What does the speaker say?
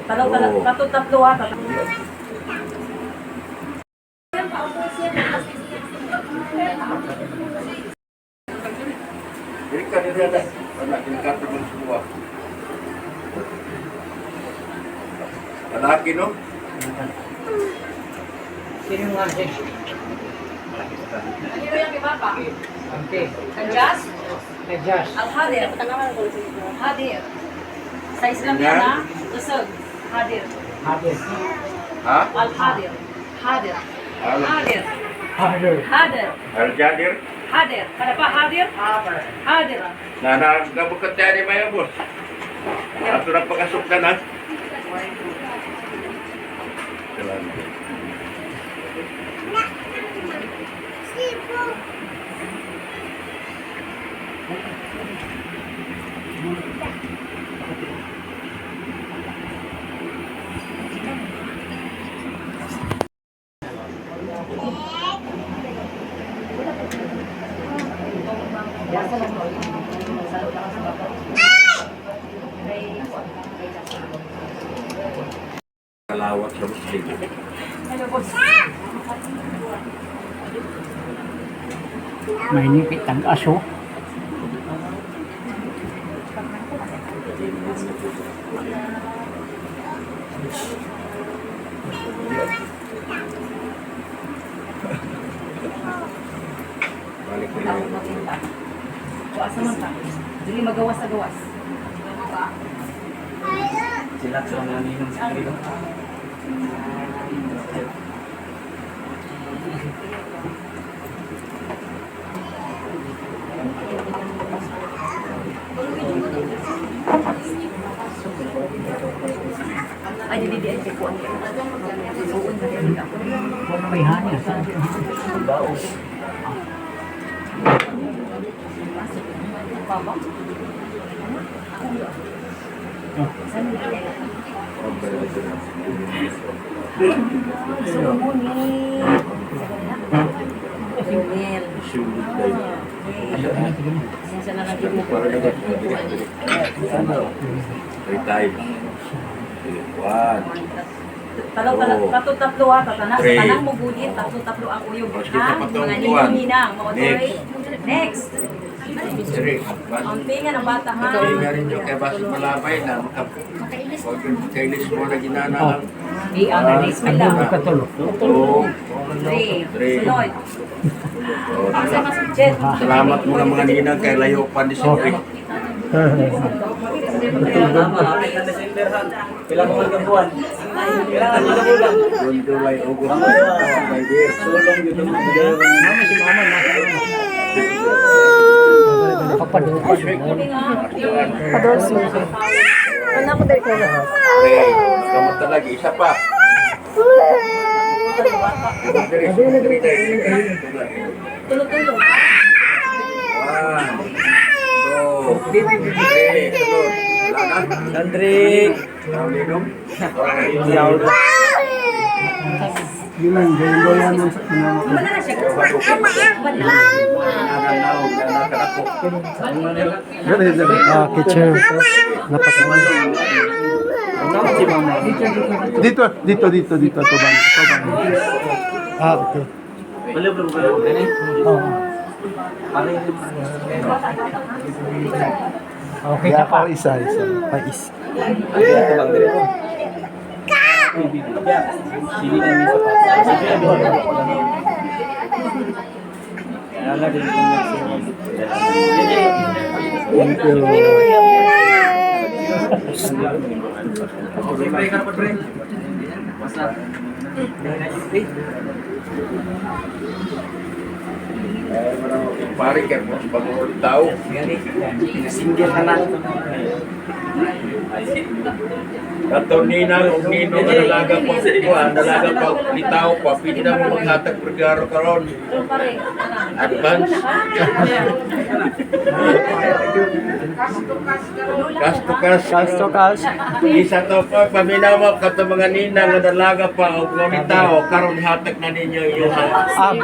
Talo, talo, Oo. tatlo, tatlo ha. Tatlo. Dili ka dili na. Wala kini ka mo semua. Lalaki, no? Sino yung mga Ano yung iba pa? Okay. Kajas? Najas. Al-Hadir. Hadir. Sa Islam yan ha? Tusog. Hadir. Hadir. Ha? Al-Hadir. Hadir. Al Hadir. Hadir. Hadir. Al-Jadir. Hadir. Kada pa hadir? Hadir. Na na gabukat ni maya boss. Ato na pagkasukdan ha. Salamat. Kalawat sa Muslim. Ano boss? May nipit ang aso. Balik na Ako yun. makita. O asa man ka? Dili magawas sa gawas. Sila sa mga ninong sa kanila. Ay, dili di ay ko ang. Suon na dili ako. Wala may hani. Baos. Papa. Jumel. Sulod tayo. Pasensya na lang din mo. Para na Three times. One. Talo, talo, tatlo, tatlo ha, tatana. Sa Three. tanang mo gudit, tatlo, tatlo ang uyog. Oh, sige, Ha? sa patong Mga buwan. ninong ninang, mga tuloy. Next. Three. One. Ang tinga ng bata ha. Hindi rin yung kay basig malabay na maka Huwag yung kailis mo na ginana ng Ang Bismillah. Katulog. Two, Three. three. Sunod. Oh, Jet. Salamat mo mga ninang kay layo pa ni Sindri. Tama, hapit na December han. Pila ko mga buwan. Pila ka mga buwan. June, July, August, my dear. Sulong yun ang mga Mama si mama nasa ano. Papadukod. Three. Kamot na lagi. Isa pa. Three, three, three. Tulog-tulog. One, two, three. Sunod. Wala na. Andrick. Naulinom. Wala na siya. Wala. Ah, kitchen. Tama si mama. Dito, dito, dito, dito, tubang, tubang. Ah, okay. Balo, balo, balo. Gani? Oo. Pare. Okay Yeah, ka pa. ako isa, isa. Ay, isa. Ito bang dire ko? Sili na mi sa Thank you. Pre, ka pre. Basta. Pare kay mo pag tao. Single ka na. Kato nina og nino nga dalaga pa kuan, dalaga pa ni tao pa pwede na mo maghatag regalo karon. Tulog pare. Advance. Cash to cash. Cash to cash. Isa to pa paminaw mo kato mga nina nga dalaga pa og mga tao karon hatag na ninyo iyong Ah,